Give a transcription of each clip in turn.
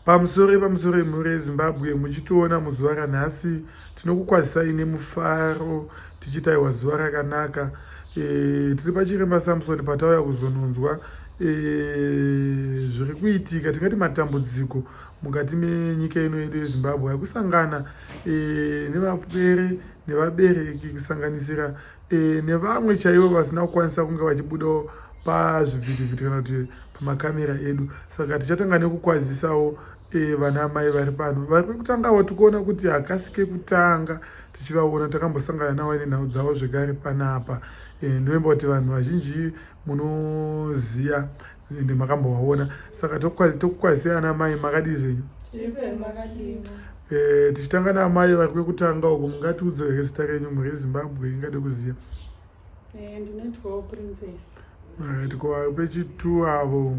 Pamusoro pamusoro yemhuri yeZimbabwe muchitiona muzuva ranhasi tinokukwazisai nemufaro tichiti aiwa zuva rakanaka. E, tiri pachiremba Samson patauya kuzononzwa e, zviri kuitika tingati matambudziko mukati menyika ino yedu yeZimbabwe akusangana e, nevapwere nevabereki kusanganisira e, nevamwe chaivo vasina kukwanisa kunge vachibudawo pazvivhitivhiti kana kuti pamakamera edu. Saka tichatanga nekukwazisawo e, vana amai vari pano vari kwekutangawo tikuona kuti hakasi kekutanga tichivaona takambosangana navo nenhau dzavo zvekare panapa. E, ndinovimba kuti vanhu vazhinji munoziva ende makambovaona. Saka tokukwazisai ana mai, makadii zvenyu? E, tichitanga naamai vari kwekutanga uko, mungatiudza here zita renyu mhuri yeZimbabwe ingade kuziva? Eh, ndinoitwawo Princess. Right, ko pechitu avo?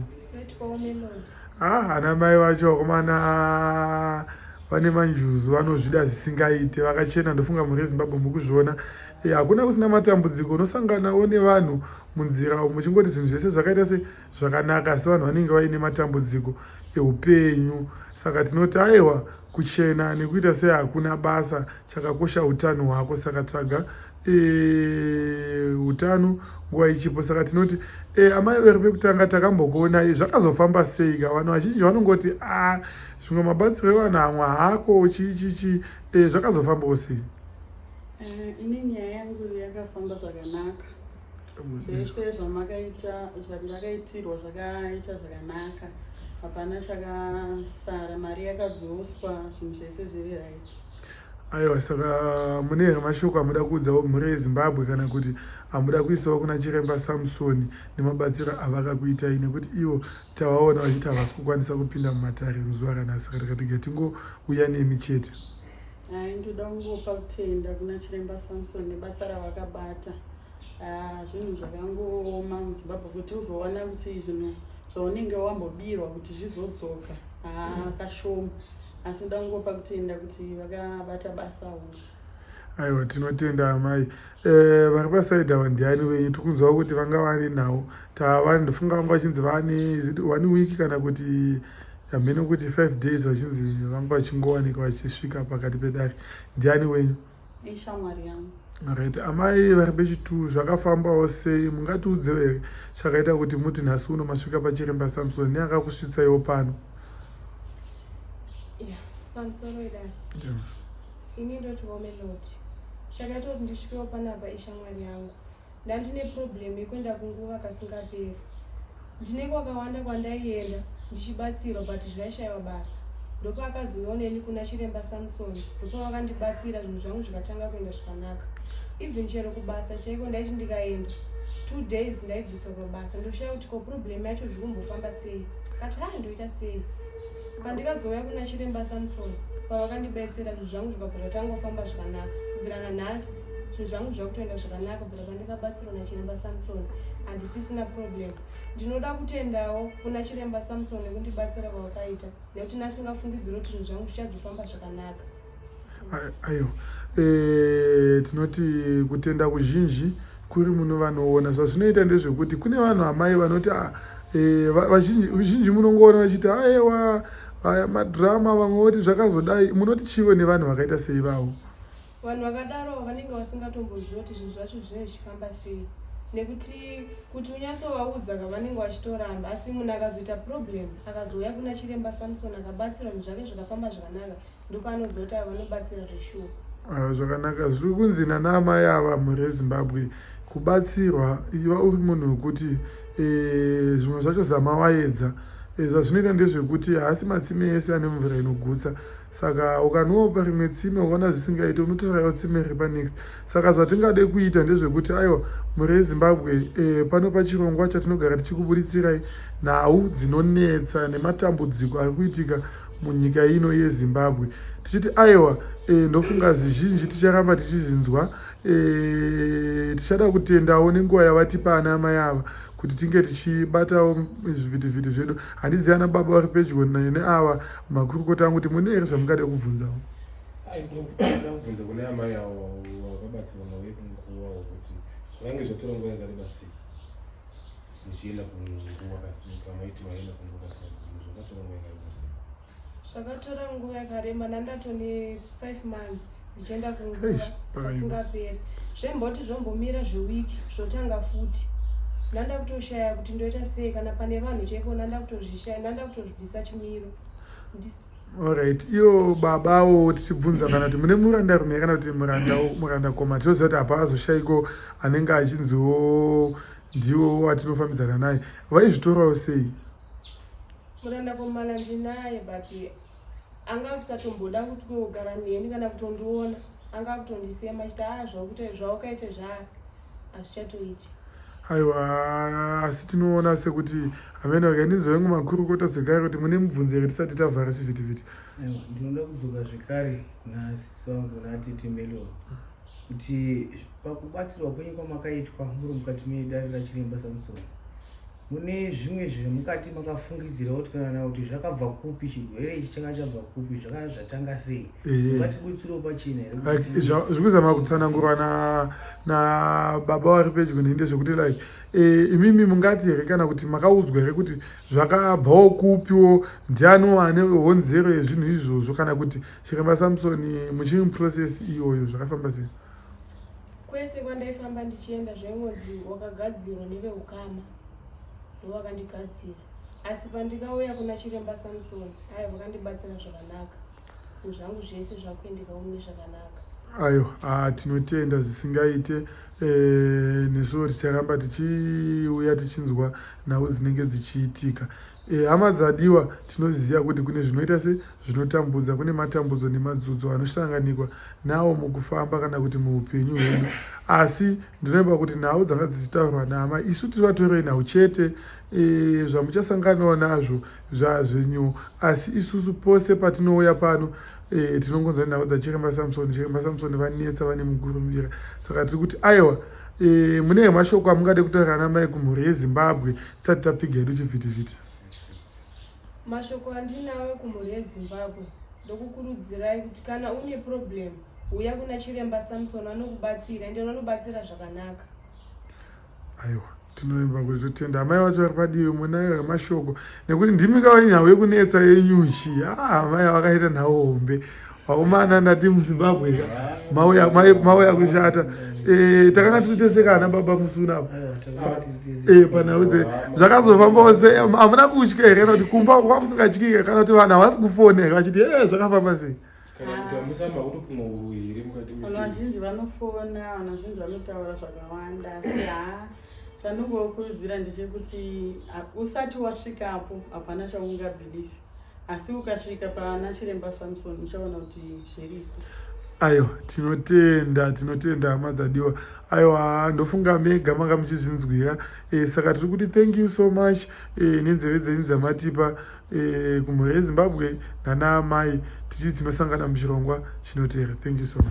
Ah, ana mai vacho vakomana vane manjuzu vanozvida zvisingaite, vakachena. Ndofunga mhuri yeZimbabwe mukuzviona. E, hakuna kusina matambudziko, unosanganawo nevanhu munzira umu uchingoti zvinhu zvese zvakaita se zvakanaka, asi vanhu vanenge vaine matambudziko eupenyu. Saka tinoti aiwa, kuchena nekuita sei hakuna basa, chakakosha utano hwako. Saka tsvaga e, utano nguva ichipo. Saka tinoti e, amai veri pekutanga takambokuonai, zvakazofamba sei ka? Vanhu vazhinji vanongoti a zvimwe mabatsiro evanhu amwe hako chii chichi e, zvakazofambawo sei? Ini nyaya yangu yakafamba zvakanaka. Zvese zvamakaita, zvandakaitirwa zvakaita zvakanaka, hapana chakasara, mari yakadzoswa, zvinhu zvese zviri right. Aiwa, saka mune here mashoko amuda kuudzawo mhuri yeZimbabwe kana kuti amuda kuisawo kuna chiremba Samsoni nemabatsiro avakakuitai, nekuti ivo tavaona vachiti havasi kukwanisa kupinda mumatare muzuva ranhasi, saka tikatiga tingouya nemi chete? Hai, ndoda kungopa kutenda kuna chiremba Samson nebasa ravakabata. Ah, zvinhu zvakangooma muZimbabwe kuti uzoona kuti zvinhu zvaunenge wambobirwa kuti zvizodzoka, ah, kashoma, asi ndoda kungopa kutenda kuti vakabata basa huru. Aiwa, tinotenda amai. E, vari pasaidi ava ndiani wenyu? Tikunzwa kuti vanga vane nhau tava, ndofunga vanga vachinzi vane one week kana kuti hamene kuti 5 days vachinzi vanga vachingowanika vachisvika pakati pedare. Ndiani wenyu? Ishamwari yangu. Right, amai vari pechitu, zvakafambawo sei? Mungatiudzewo here chakaita kuti muti nhasi uno masvika pachiremba Samson neakakusvitsaiwo pano? Ya, pamusoro idai. Ini ndotiwo Melody. Chakaita kuti ndisvikewo panapa ishamwari yangu. Ndandine problem yekuenda kunguva kasingaperi. Ndine kwakawanda kwandaienda ndichibatsirwa, but zvaishayiwa basa. Ndopaakazouyawo neni kuna chiremba Samson, ndopavakandibatsira, zvinhu zvangu zvikatanga kuenda zvakanaka. Even chero kubasa chaiko, ndaiti ndikaenda 2 days ndaibviswa pabasa, ndoshaya kuti ko problem yacho zviri kumbofamba sei, kati ha ndoita sei. Pandikazouya kuna chiremba Samson, pavakandibetsera, zvinhu zvangu zvikabva zvatanga kufamba zvakanaka. Kubvira nanhasi zvinhu zvangu zvakutoenda zvakanaka. Kubvira pandikabatsirwa nachiremba Samson handisisina problem. Ndinoda kutendawo kuna chiremba Samson nekundibatsira kwavakaita, nekuti ndasingafungidziri kuti zvinhu zvangu zvichadzofamba zvakanaka. Aiwa, e, tinoti kutenda kuzhinji kuri muno vanoona. Zvazvinoita ndezvekuti kune vanhu amai vanoti ah, e, vazhinji munongoona vachiti aiwa, aya madhirama, vamwe voti zvakazodai. Munoti chivo nevanhu vakaita seivavo? Vanhu vakadaro vanenge vasingatomboziva kuti zvinhu zvacho zvinenge zvichifamba sei, nekuti kuti unyatsovaudza ka vanenge vachitoramba. Asi munhu akazoita problem, akazouya kuna chiremba Samson, akabatsirwa, zvinhu zvake zvikafamba zvakanaka, ndopaanoziva kuti ava vanobatsira zveshuwa. Ah, zvakanaka. Zviri kunzi nana amai ava, mhuri yeZimbabwe, kubatsirwa iva uri munhu wekuti eh, zvimwe zvacho zama waedza. Eh, zvazvinoita ndezvekuti haasi matsime ese ane mvura inogutsa. Saka ukanwawo parimwe tsime ukaona zvisingaiti, unotorawo tsime riri panext. Saka zvatingade kuita ndezvekuti aiwa, mhuri yeZimbabwe, e, pano pachirongwa chatinogara tichikubuditsirai nhau dzinonetsa nematambudziko ari kuitika munyika ino yeZimbabwe, tichiti aiwa, e, ndofunga zvizhinji ticharamba tichizvinzwa. E, tichada kutendawo nenguva yavatipa ana amai ava kuti tinge tichibatawo zvivhitivhiti zvedu. Handizivi ana baba vari pedyo neava makurukota angu kuti mune here zvamungade kubvunzawo? Ndoda kubvunza kune amai avo vakabatsirwa nauye kunguva kuti zvakange zvatora nguva yakareba sei muchienda kunguva kamaiti maenda kunguva kasina, zvakatora nguva yakareba sei? Zvakatora nguva yakarema, ndandatone 5 months ndichienda kunguva pasingaperi. Zvaimboti zvombomira zvewiki, zvotanga futi. Ndanda kutoshaya kuti ndoita sei, kana pane vanhu chaipo ndanda kutozvishaya, ndanda kutozvibvisa chimiro. Alright, iyo babawo tichibvunza kana kuti mune murandarume kana kuti muranda murandakoma, tinoziva kuti hapazoshaiko anenge achinziwo ndiwo watinofambidzana naye, vaizvitorawo sei? Murandakomana ndinaye, but anga kusatomboda kuti kugara neni kana kutondiona, anga kutondisema achiti, "A, zvaukaita zvaa hazvichatoiti." Aiwa, asi tinoona sekuti hamene vakaindinzwa vengu makurukota zvekare kuti mune mubvunzo here tisati tavhara chivhitivhiti. Aiwa, ndinoda kudzoka zvekare kuna sisi vangu, kuna tete Melo, kuti pakubatsirwa kwenyu kwamakaitwa muri mukati medare raChiremba Samson, mune zvimwe zvemukati makafungidzira kuti kana kuti zvakabva kupi, chirwere ichi changa chabva kupi, zvakanga zvatanga sei? Ungatibutsirawo pachena here Like, zviri kuzama kutsanangurwa nababa vari pedyo nende zvekuti like imimi mungati here kana kuti makaudzwa here kuti zvakabvawo kupiwo, ndiani ane honzero yezvinhu izvozvo, kana kuti Chiremba Samson muchiri muprocess iyoyo, zvakafamba sei? Kwese kwandaifamba ndichienda zvaingonzi wakagadzirwa neveukama, ndovakandigadzira. Asi pandikauya kuna Chiremba Samson, aiwa, vakandibatsira zvakanaka, zvinhu zvangu zvese zvakuendekawo mune zvakanaka. Aiwa, ah, tinotenda zvisingaite. Nesuwo ticharamba tichiuya tichinzwa nhau dzinenge dzichiitika. Hama dzadiwa, tinoziva kuti kune zvinoita se zvinotambudza, kune matambudzo nemadzudzo anosanganikwa nawo mukufamba kana kuti muupenyu hwedu, asi ndinoimba kuti nhau dzanga dzichitaurwa nama isu tiri vatorei nhau chete. Zvamuchasanganawo nazvo zvazvenyu, asi isusu pose patinouya pano tinongonzwa nhau dzaChiremba Samson. Chiremba Samson vanetsa, vane mukurumbira, saka tiri kuti aiwa, mune mashoko amungade kutaura namai kumhuri yeZimbabwe tisati tapfiga hedu chivhitivhiti? Mashoko andinawo kumhuri yeZimbabwe, ndokukurudzirai kuti kana une problem, uya kuna Chiremba Samson, anokubatsira, ende vanobatsira zvakanaka. Aiwa, tinoimba kuti totenda amai vacho vari padivi munayo remashoko, nekuti ndimi kava nhau yekunetsa yenyuchi. Ah, amai vakaita nhau hombe, vakomana, ndati muZimbabwe ka mauya kushata. Takanga tiri tese kana baba musuna apa panhau dze zvakazofambawo sei? Hamuna kutya here, kana kuti kumba kwakusingatyike, kana kuti vanhu havasi kufona here vachiti e, zvakafamba sei? Kana kuti hamusamba kutopumwa uroyi here mukati? Vanhu vazhinji vanofona, vanhu vazhinji vanotaura zvakawanda, asi ha, chandingokurudzira ndechekuti usati wasvikapo hapana chaungabelieve, asi ukasvika pana Chiremba Samson uchaona kuti zviripo. Aiwa, tinotenda, tinotenda hama dzadiwa. Aiwa, ndofunga mega manga muchizvinzwira. Saka tiri kuti thank you so much nenzeve dzenyu dzamatipa kumhuri yeZimbabwe nana amai, tichiti tinosangana muchirongwa chinoteera. Thank you so much.